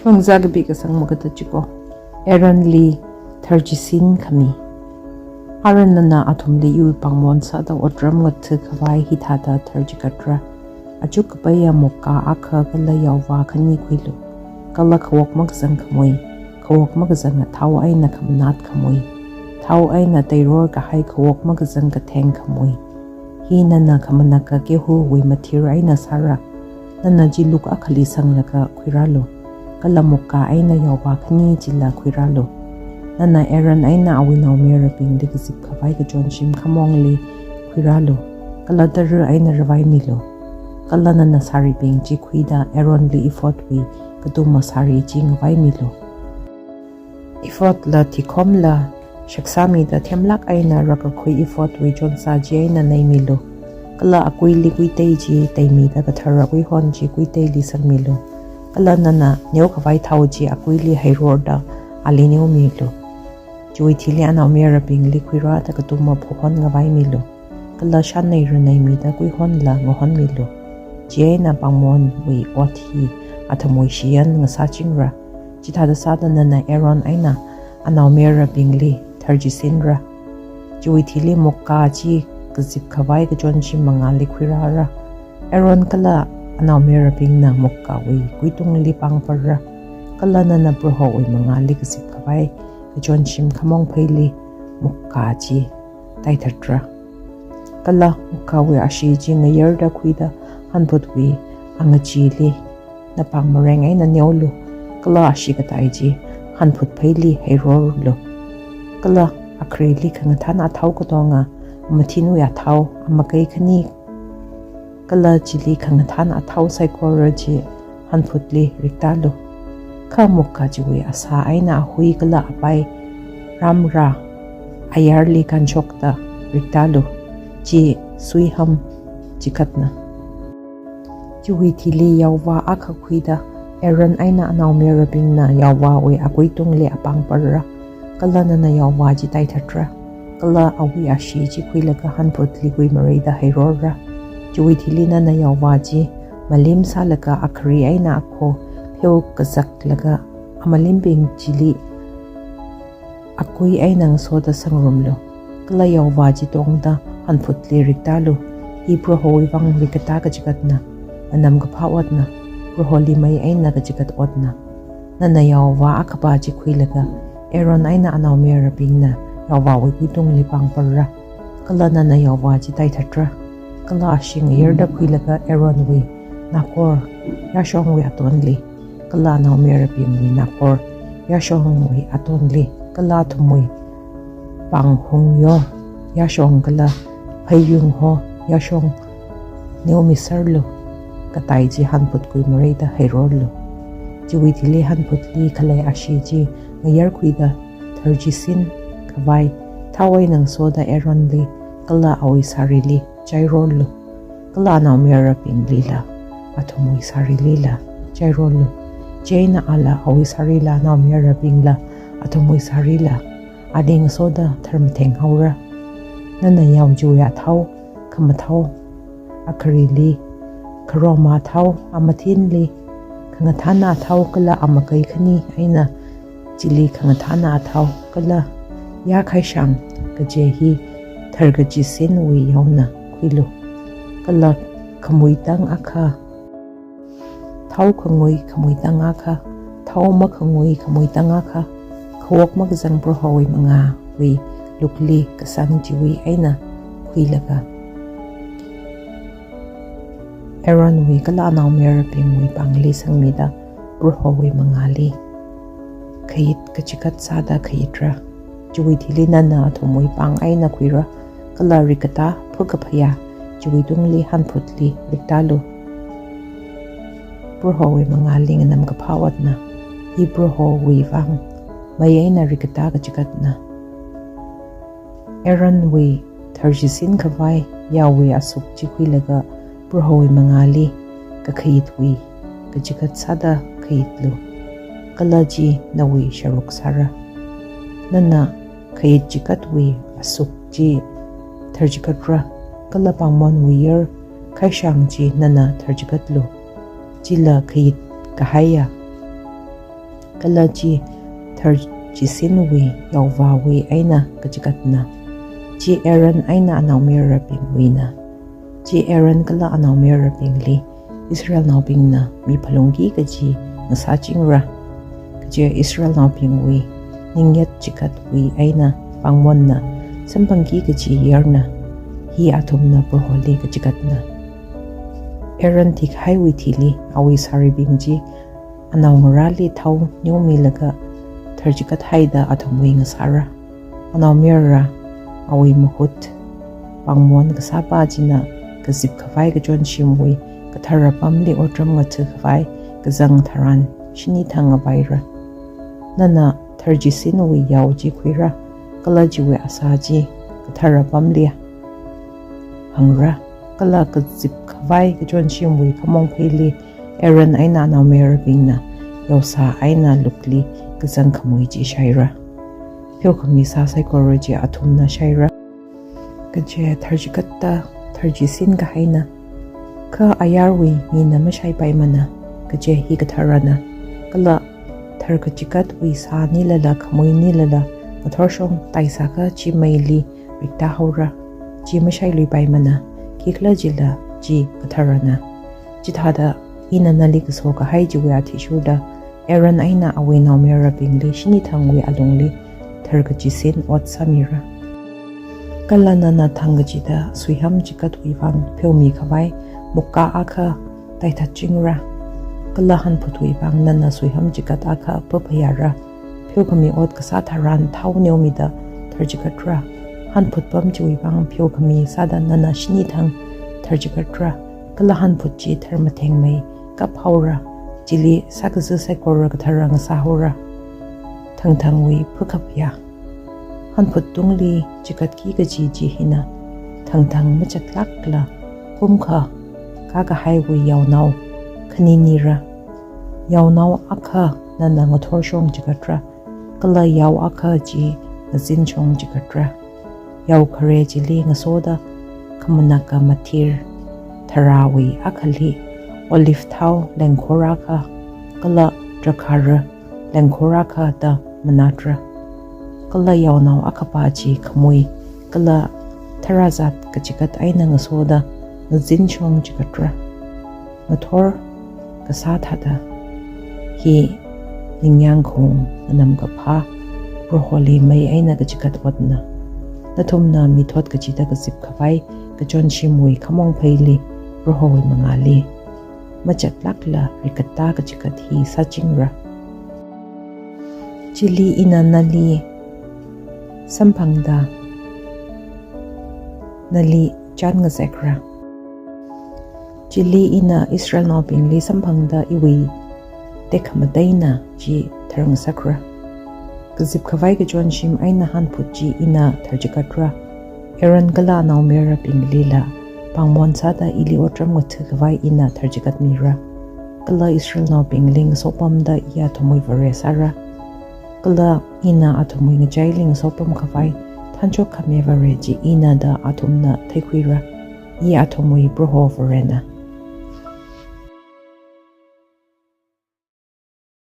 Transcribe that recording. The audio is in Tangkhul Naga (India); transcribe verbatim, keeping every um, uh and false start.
Phangzā kapi kasang maga ta chiko. Aaronli tharchisin khami. Aaron nana athumli iwui pāngmon sāda otram ngatha khavai hithāda tharchikatra. Achuk kapaiya mukkā akha kala yaovā khani khuilu. Kala khawok makazang khamui, khawok makazanga thao eina khamanat khamui, thao eina teiror kahai khawok makazang katheng khamui. Hi nana khamanaka gehuwui mathir eina sāra. Nana chi luk akhali sanglaga khuirālu. Kala mukkā eina yaovā khani chila khuirālu. Nana Aaron eina awui naomayarabingli kazip khavai kachonshim khamongli khuirālu. Kala tara eina ravaimilu. Kala nana sāribing chi khuida Aaronli ephodwui katuma sāri chi ngavaimilu. Ephodla thikhomla shaksāmida themlāk eina rākakhui ephodwui chonsa chi eina neimilu. Kala akuili kuitei chi teimida kathara kuihon chi kuiteili sangmilu. Kala nana neokhavai thao chi akuili heirorda ali neomilu. Chiwui thili anaomayarabingli khuirāda katuma phuhon ngavaimilu. Kala shanneira neimida kuihonla ngahonmilu. Chieina pāngmonwui ot hi athumwui shiyan ngasāchingra. Chithāda sāda nana Aaron eina anaomayarabingli tharchisinra. Chiwui thili mukkā chi kazip khavai kachonshim mangāli khuirāra. Aaron kala anaomayarabingna mukkāwui kuitungli pāngparra. Kala nana Prohowui mangāli kazip khavai kachonshim khamong pheili mukkā chi taithatra. Kala mukkāwui ashee chi ngayarda khuida hanphutwui angachili napāng mareng eina neolu. Kala ashee katai chi hanphut pheili heirorlu. Kala akharili khangathāna athao katonga, amathinwui athao, amakei khani, kala chili khangathāna athao saikora chi hanphutli riktālu. Kha mukkā chiwui asā eina ahui kala apai rāmra ayarli kanshokta riktālu. Chi suiham chikatna. Chiwui thili yaovā akha khuida Aaron eina anaomayarabingna yaovāwui akuitungli apāngparra. Kala nana yaovā chi taithatra. Kala awui ashee chi khuilaga hanphutli kuimareida heirorra. Chiwui thili nana yaovā chi malim sālaga akhari eina akho pheo kazaklaga amalimbing chili akui eina ngasoda sangrumlu. Kala yaovā chi tongda hanphutli riktālu. Hi Prohowui vang rikkatā kachikatna, nganamkaphā otna, Proholi mei eina kachikat otna. Nana yaovā akhapa chi khuilaga Aaron eina anaomayarabingna yaovāwui kuitungli pāngparra. Kala nana yaovā chi taithatra. Kala ashee ngayarda khuilaga Aaronwui nakor yāshongwui atonli, kala anaomayarabingwui nakor yāshongwui atonli, kala athumwui pānghungyo yāshong kala pheiyungho yāshong neomiserlu. Katai chi hanphut kuimareida heirorlu. Chiwui thili hanphutli khalei ashee chi ngayar khuida tharchisin khavai thao eina ngasoda Aaronli kala awui sārili chairorlu. Kala anaomayarabinglila athumwui sārilila chairorlu. Chieina ala awui sārila anaomayarabingla athumwui sārila ali ngasoda tharmatheng haora. Nana yao chiwui athao, khamathao, akharili kharoma athao, amathinli khangathāna athao kala amakei khani eina chili khangathāna athao kala yā khaishang kaje hi tharkachisinwui yaona khuilu. Kala khamui tang akha, thao khangui khamui tang akha, thao makhangui khamui tang akha, khawok makazang Prohowui mangāwui lukli kasang chiwui eina khuilaga Aaronwui kala anaomayarabingwui pāngli sangmida Prohowui mangāli khayit kachikat sāda khayitra. Chiwui thili nana athumwui pāng eina khuira, kala rikkatā phakaphayā chiwui tungli hanphutli riktālu. Prohowui mangāli nganamkaphā otna, hi Prohowui vang mei eina rikkatā kachikatna. Aaronwui tharchisin khavai yaowui asuk chi khuilaga Prohowui mangāli kakhayitwui kachikat sāda khayitlu. Kala chi nawui sharuk sāra. Nana khayit chikatwui asuk chi tharchikatra, kala pāngmonwui yar khaishang chi nana tharchikatlu. Chila khayit kahaiya Kala chi tharchisinwui yaovāwui eina kachigatna. Chi Aaron eina anaomayarabingwuina. Chi Aaron kala anaomayarabingli Israelnaobingna miphalungki kaji ngasāchingra. Kaje Israelnaobingwui ningyat chigatwui eina pāngmonna samphangki kaji yarna. Hi athumna Proholi kachigatna. Aaron thikahaiwui thili awui sāribing chi anaongarāli thao neomilaga tharchigathaida athumwui ngasāra. Anaomayara awui mahut pāngmon kasāpa china kazip khavai kachonshimwui kathara pamli otram ngatha khavai kazang tharan shini thang ngavaira. Nana tharchisinwui yao chi khuira, kala chiwui asā chi kathara pamli hāngra, kala kazip khavai kachonshimwui khamong pheili Aaron eina anaomayarabingna yaosā eina lukli kazang khamui chi shaira. Pheokhami sā saikora chi athumna shaira. Kaje tharchigatta tharchisin kahaina. Kha ayarwui mina mashaipaimana, kaje hi katharana. Kala tharkachigatwui sānilala khamuinilala ngathorshong taisākha chi meili rikta haora. Chi mashailuipaimana, khikhalajila chi katharana. Chithāda ina nali kaso kahai chiwui athishurda Aaron eina awui naomayarabingli shini thangwui alungli tharkachisin ot sāmira. Kala nana thang kachida suiham chigatwui vang pheomi khavai mukkā akha taithatchingra. Kala hanphutwui vang nana suiham chigat akha paphayāra. Pheokhami ot kasā tharan thao neomida tharchigatra. Hanphut pam chiwui vang pheokhami sāda nana shini thang tharchigatra. Kala hanphut chi tharmathengmei kaphaora. Chili sākazā saikora kathara ngasāhaora. Thangthangwui phakaphayā. Hanphut tungli chigatki kaji chi hina. Thangthang machatlākla kumkha kakahaiwui yaonao khaninira. Yaonao akha nana ngathorshong chigatra, kala yao akha chi ngazinshong chigatra. Yao khare chili ngasoda khamanaka mathir tharāwui akhali olive thao lengkhor akha, kala drakhāra lengkhor akha da manatra. Kala yaonao akhapa chi khamui kala tharāzat kachigat eina ngasoda ngazinshong chigatra. Ngathor kasā thāda. Hi ningyāng khaung nganamkaphā Proholi mei eina kachigat otna. Nathumna mithot kachida kazip khavai kachonshimwui khamong pheili Prohowui mangāli machatlākla rikatta kachigat hi sāchingra. Chili ina nali samphangda nali chān ngazekra. Chili ina Israelnaobingli samphangda iwui tekhamateina chi tharngasakra. Kazip khavai kachonshim eina hanphut chi ina tharchigatra. Aaron kala anaomayarabinglila pāngmon sāda ili otram ngatha khavai ina tharchigatmira. Kala Israelnaobingli ngasopamda iya athumwui Vare sāra. Kala ina athumwui ngachaili ngasopam khavai thanshok khami Vare chi ina da athumna theikhuira. I athumwui Proho Varena.